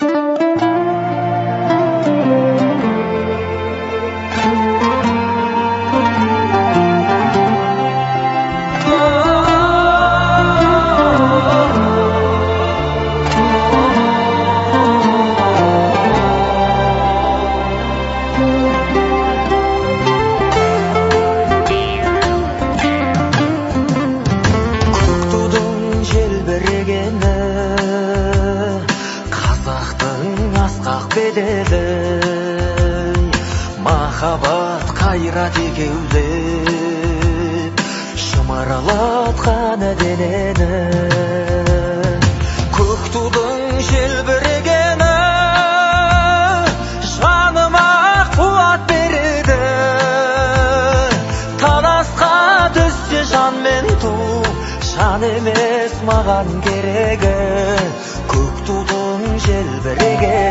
Көк тудың желбірегені, қазақтың асқақ беделі, махаббат қайрат екеулеп шымырлатқан денені. Көк тудың желбірегені жаныма қуат береді. Таласқа түссе жан мен ту, жан емес маған керегі, көк тудың желбірегені.